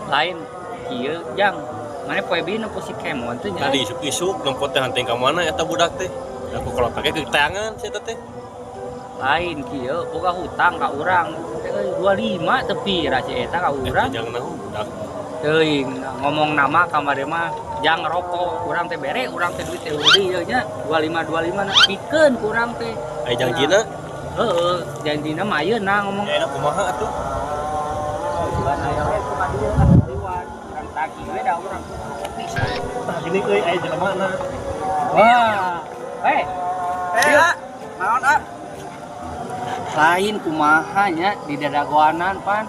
Lain kieu jang mana poe bi nempo si Kemon teh nya. Tadi isuk-isuk nempo teh hanteng ka mana eta budak teh. Aku kalau pakai ke tangan si eta teh. Lain kieu boga hutang ka urang teh euy 25 tepi ra si eta ka urang. Jangan nahu budak. Teuing ngomong nama kamari mah jang rokok urang teh bere urang teh duit teh deui ieu nya 25 25 na pikeun ku urang teh. Ai jangjina? Heeh, janjina mah ayeuna ngomong. Ya enak kumaha atuh? Tujuan aya we ku ka dieu kan liwat. Urang tagih we da urang. Tah gini euy aya jelemana. Wah. Hei. Eh, naon ah? Lain kumaha nya di dadagoanan pan.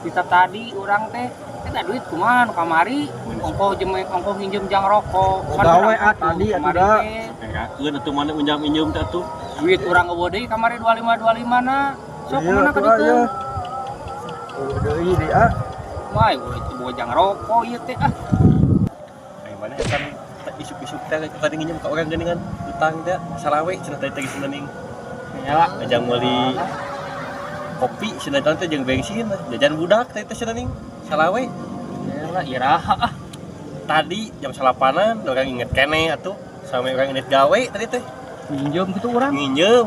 Kita tadi urang teh eta duit kumaha nu kamari ongkoh jeung ongkoh nginjem jang rokok. Pan Gawe urang ah tadi atuh kamari da. teh. Terakeun atuh mana unjam-injem teh atuh. Duit urang eueuh deui kamari 25 25 na. Sok Iya, kumaha ka atuh, ah, ditu? iya. Eueuh deui deui ah. Wah, eueuh teu boga jang rokok ieu teh ah. Ai mana eta isuk-isuk teh tadi nginjem ka urang geuningan utang teh salawe cenah tadi teh geus ning. Nyala. Ajang meuli kopi cenah teh jeung bensin jajan budak teh teh cenah ning salawe. Nyala iraha ah. Tadi jam salapanan urang inget keneh atuh sampe urang inget gawe tadi teh. Nginjem kitu urang. Nginjem.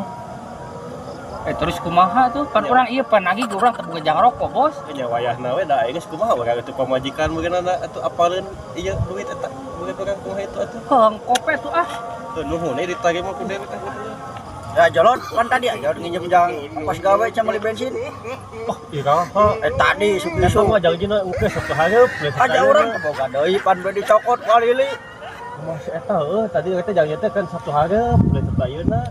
Terus kumaha tuh? Pan Ya. urang ieu pan nagih urang teu boga jang rokok, Bos. Nya wayahna we da aing geus kumaha urang atuh pamajikan meureun atuh apaleun ieu duit eta meureun urang kumaha itu atuh. Heung kope tuh ah. Teu nuhun we ditagih mah ku dewe teh. Ya jolot pan tadi aja nginjem jang pas gawe can meuli bensin. Oh, iraha. Tadi isuk-isuk. Eta mah jangjina engke sok hareup. Aja urang teu boga deui pan we dicokot ku alili. Mas eta heuh tadi eta jangjina teh kan Sabtu hareup, lain Sabtu ayeuna.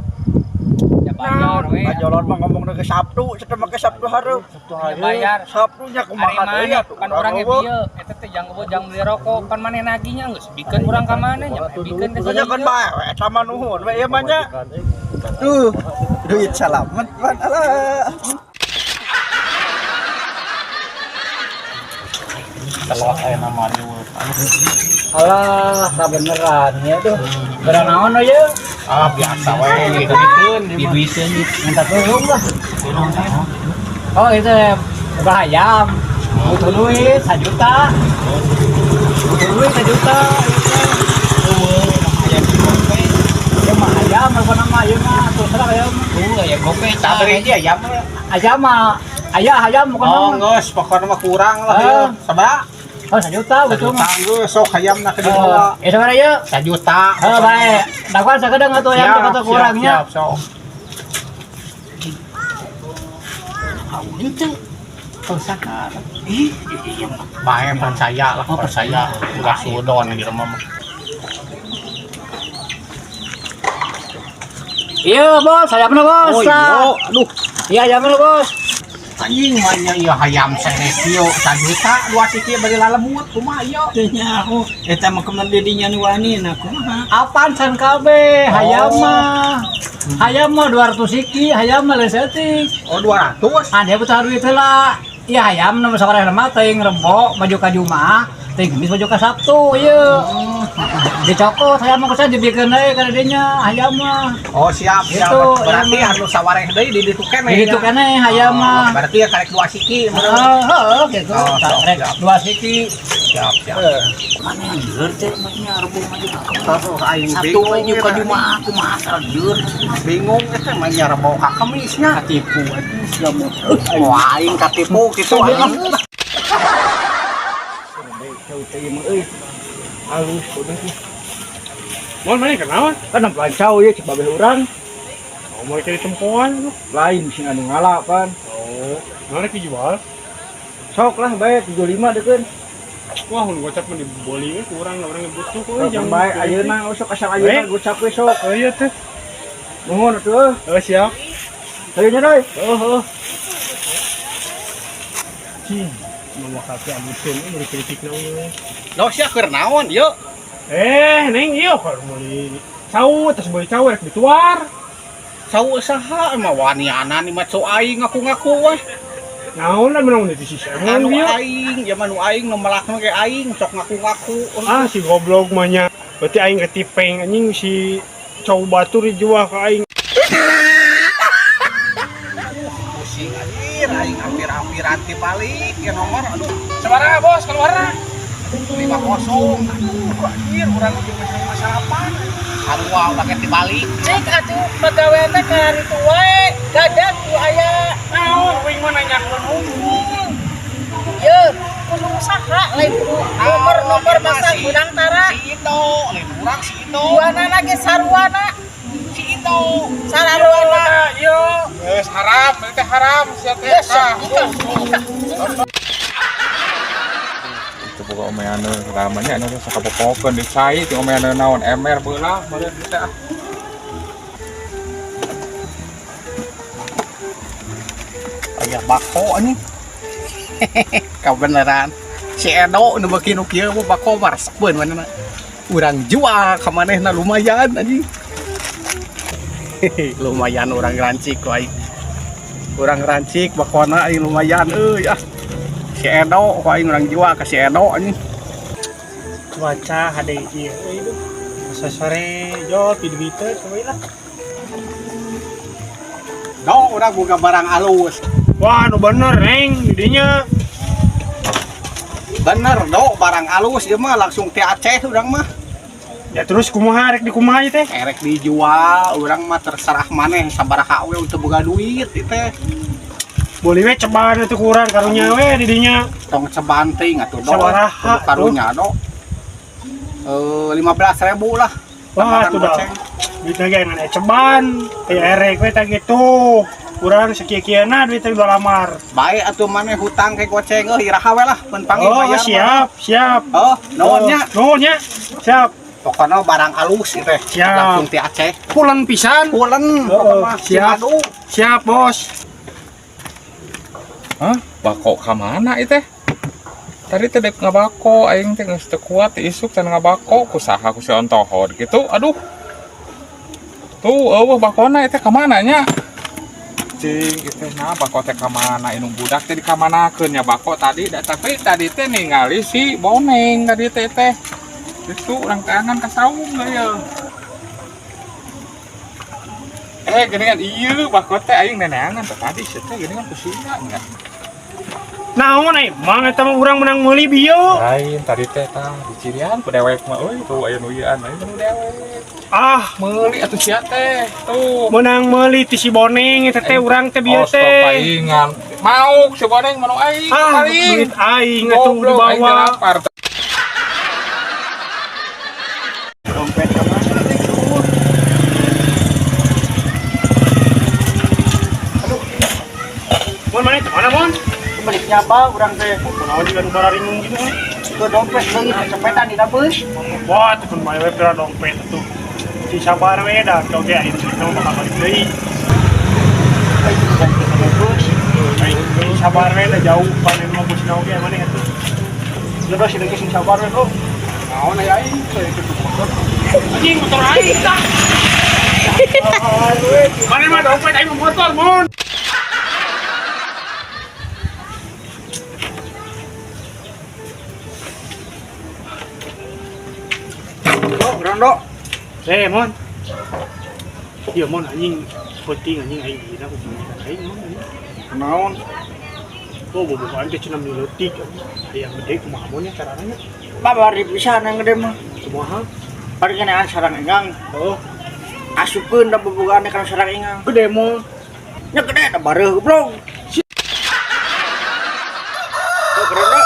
Ya bayar we. Jolot mah ngomongna ke Sabtu, cenah make Sabtu hareup. Sabtu Ya hareup. bayar. Sabtunya kumaha Ari deui maneh atuh. pan urang ge bieu eta teh jang eueuh jang meuli rokok pan maneh nagihnya geus bikeun urang ka maneh nya bikeun ka Nya kan bae we eta mah nuhun we ieu mah nya. Tuh, duit salamet pan alah. Telah aya nama dieu. Alah, kabeneran ya tuh. Beranaon we ieu? Ah, biasa we diduiteun, Diduiteun minta tolong lah. Oh, itu buka ayam. Butuh duit 1 juta. Butuh duit 1 juta. Ayam di gope. Ya mah ayam apa nama ieu mah terus terang ayam. Tuh aya gope tah beri aja ayam. Ayam mah ayah ayam bukan Oh, nama. geus pokona mah kurang lah Ah. ieu. Sabaraha? Oh, 1 juta betul mah. Juta geus sok hayamna ke dibawa. Sabaraha ieu? 1 juta. Oh, bae. Dakwaan sakedeung atuh ayam Siap, teh kurangnya. Siap, sok. Henteu. Oh, sakar. Ih, iya mah. Bae percaya lah, percaya. Ulah sudon di rumah mah. Iya, Bos, ayamna Bos. Oh, iya. Aduh, Iya, ayamna Bos. anjing mah nya ieu hayam sanes ieu 1 juta dua siki bari lalebut kumaha ieu? Teu nya aku eta mah kemen di dinya nu wani na kumaha. Apaan can kabeh hayam mah. Hayam mah 200 siki, hayam mah leusetik. Oh, 200. Ah, dia butuh duit heula. Iya hayam nu sawareh mah teuing Rebo maju ka Jumaah, teuing Kamis maju ka Sabtu ieu. Dicokot hayam mah kusa dibikeun deui ka dinya hayam mah. Oh, siap, siap. Itu, Berarti iya, mah. anu sawareh deui di ditu keneh. Di ditu keneh hayam mah. Berarti ya karek 2 siki. Heeh, heeh gitu. Oh, sok, Karek siap. 2 siki. Siap, siap. Mana lieur teh mah nya Rebo maju ka Oh, aing Sabtu maju ka eta. Jumaah kumaha asal lieur. Bingung eta mah nya Rebo ka Kemisnya. Katipu atuh sia mah. Wah, aing katipu kitu aing. Halus udah sih. Mon mana kenalan? Kan nempoan cau ieu cek babeh urang. Oh, mau cari tempoan lu. Lain sing anu ngala pan. Oh, mana dijual? Sok lah bae 75 deukeun. Wah, mun gocap mah diboli we kurang orang butuh kok Sok jangan bae ayeuna sok asal ayeuna Eh. gocap we sok. Oh iya teh. Nuhun atuh. Oh siap. Hayu nya deui. Oh, oh. Cing, mau kaki abusin ini beri kritik naon. Lo sia keur naon ieu? Eh, neng ieu kalau meuli cau terus meuli cau rek dituar. Cau saha mah waniana ni mah cau aing ngaku-ngaku weh. Naon lah menang itu si Simon Anu dia. aing, ya mah nu aing nu melakna ge aing sok ngaku-ngaku. Ah si goblok mah nya. Berarti aing ketipeng anjing si cowok batur dijual ke aing. Pusing anjir, aing hampir-hampiran ti balik ya nomor aduh. Sabaraha bos keluarna? 5-0. Aduh, anjir urang jeung masalah. Sarua urang ge tibalik. Cik atuh pagawean teh kararitu wae, gadag ku aya. Naon uing mah nanyakeun unggul. Ye, kudu usaha lain kudu nomor-nomor masa gudang tara. Si Ito, lain urang si Ito. Duanana ge sarwana, Si Ito. sararwana. Iya. Geus haram, ini teh haram sia teh. Geus sok, ika, ika. Itu pokok omean ramanya anu sakapopokeun di cai ti omean naon emer beula meureun teh ah. Aya bako anjing. Kabeneran. Si Edo nu beuki nu kieu mah bako mah resepeun manehna. Urang jual ka manehna lumayan anjing. Lumayan urang rancik ku aing. Urang rancik bakona aing lumayan euy ah. Si Edo ku aing urang jual ka si Edo anjing. Cuaca hade ieu euy duh. Sore jo piduit teh we lah. Do urang boga barang alus. Wah, nu bener neng didinya. Bener do barang alus ieu mah langsung ti Aceh urang mah. Ya terus kumaha rek dikumaha ieu teh? Erek dijual urang mah terserah maneh sabaraha we untuk boga duit ieu teh. Boleh we ceban atuh kurang karunya we didinya. Tong cebanting atuh do. Sabaraha, Kudu karunya do. 15.000 lah. Wah, Tambahan atuh dah. goceng. Duitna ge ngan ceban, aya erek we tah gitu. Urang sakieu-kieuna duit teh lamar. Bae atuh maneh hutang ke goceng euy iraha we lah mun panggil Oh, bayar. siap, siap. Oh, nuhun nya. Nuhun nya. Siap. Pokona barang alus ieu teh. Siap. Langsung ti Aceh. Pulen pisan. Pulen Oh, pokona mah. siap. Cimadu. Siap, Bos. Hah? Bako ka mana ieu teh? Tadi teh dek ngabako aing teh geus teu kuat isuk teh ngabako ku saha ku si ontohod gitu. Aduh. Tuh eueuh bakona ieu teh ka mana nya? Cing ieu teh nah bako teh ka mana indung budak teh dikamanakeun nya bako tadi da, tapi tadi teh ningali si boneng tadi teh teh. Itu urang tangan ka saung ya. Geuningan ieu bako teh aing neneangan teh tadi sia teh geuningan pusingna nya. Naon ai mang eta mah urang menang meuli bieu. Lain tadi teh tah dicirian ku dewek mah euy tuh aya nu ieuan aya nu dewek. Ah, Meuli atuh sia teh tuh. menang meuli ti si boneng eta teh urang teh bieu Oh, stop teh. paingan. Mauk si boneng manu aing Ah, paling. duit aing atuh Goblok aing teh dibawa. lapar. Dompet ka mana teh? Mon mana itu mana mon? Balik nyaba urang teh. Kunaon juga nu bararingung gitu kan. Itu dompet leungit kecopetan di bus. Wah, itu pun bae we pira dompet atuh. Si sabar we da oge aing duitna mah bakal balik deui. Aing sabar we da jauh panen mah busna oge maneh atuh. Jodoh sih lagi sing sabar we, Bro. Naon aya aing teh kitu motor. Anjing motor aing tah. Mana mah dompet aing mah motor, Mon. Do, urang do. Eh, Mon. Iya, Mon anjing penting anjing aing dina ku pamajikan aing Mon anjing. Naon? Oh, bobogohan teh cenah leutik. Hayang gede kumaha mun nya carana nya? Babari pisan yang gede mah. Kumaha? Bari kenaan sarang engang. Oh, Asupkeun da bobogohan kana sarang engang. gede mo. Nya gede da bareuh goblok. Do, urang do.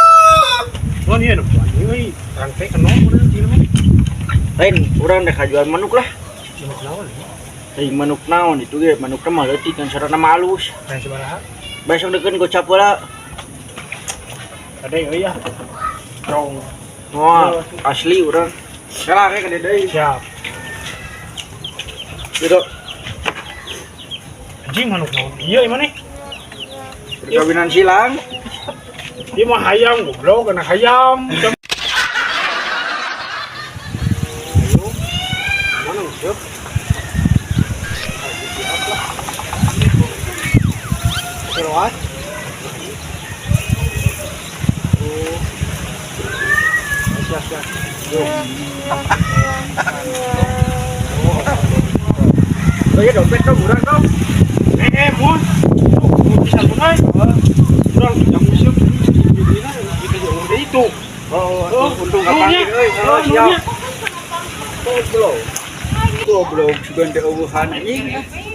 Mon ieu nu anjing euy. Terang teh kena mun anjing mah. Lain urang dek kajual manuk lah. Manuk naon ya? Teuing manuk naon itu ge manukna mah leutik kan sarana mah halus. Lain sabaraha? Besok deukeun gocap heula. Gede euy ah. Rong. Wah, asli urang. Salah ge gede deui. Siap. Gitu. Anjing manuk naon? Iya ieu maneh. Perkawinan silang. Ieu mah hayam goblok, anak hayam. Ayo. Mana siap? Ayo siap lah. Keluar. Oh iya dompet dong urang dong. Eh, mun. Bisa tunai. Urang jam musuh. Kita jauh dari itu. Oh, untung kapanggih euy. Oh, Siap. nuhun nya. Goblok. Goblok sugan teh eueuhan anjing.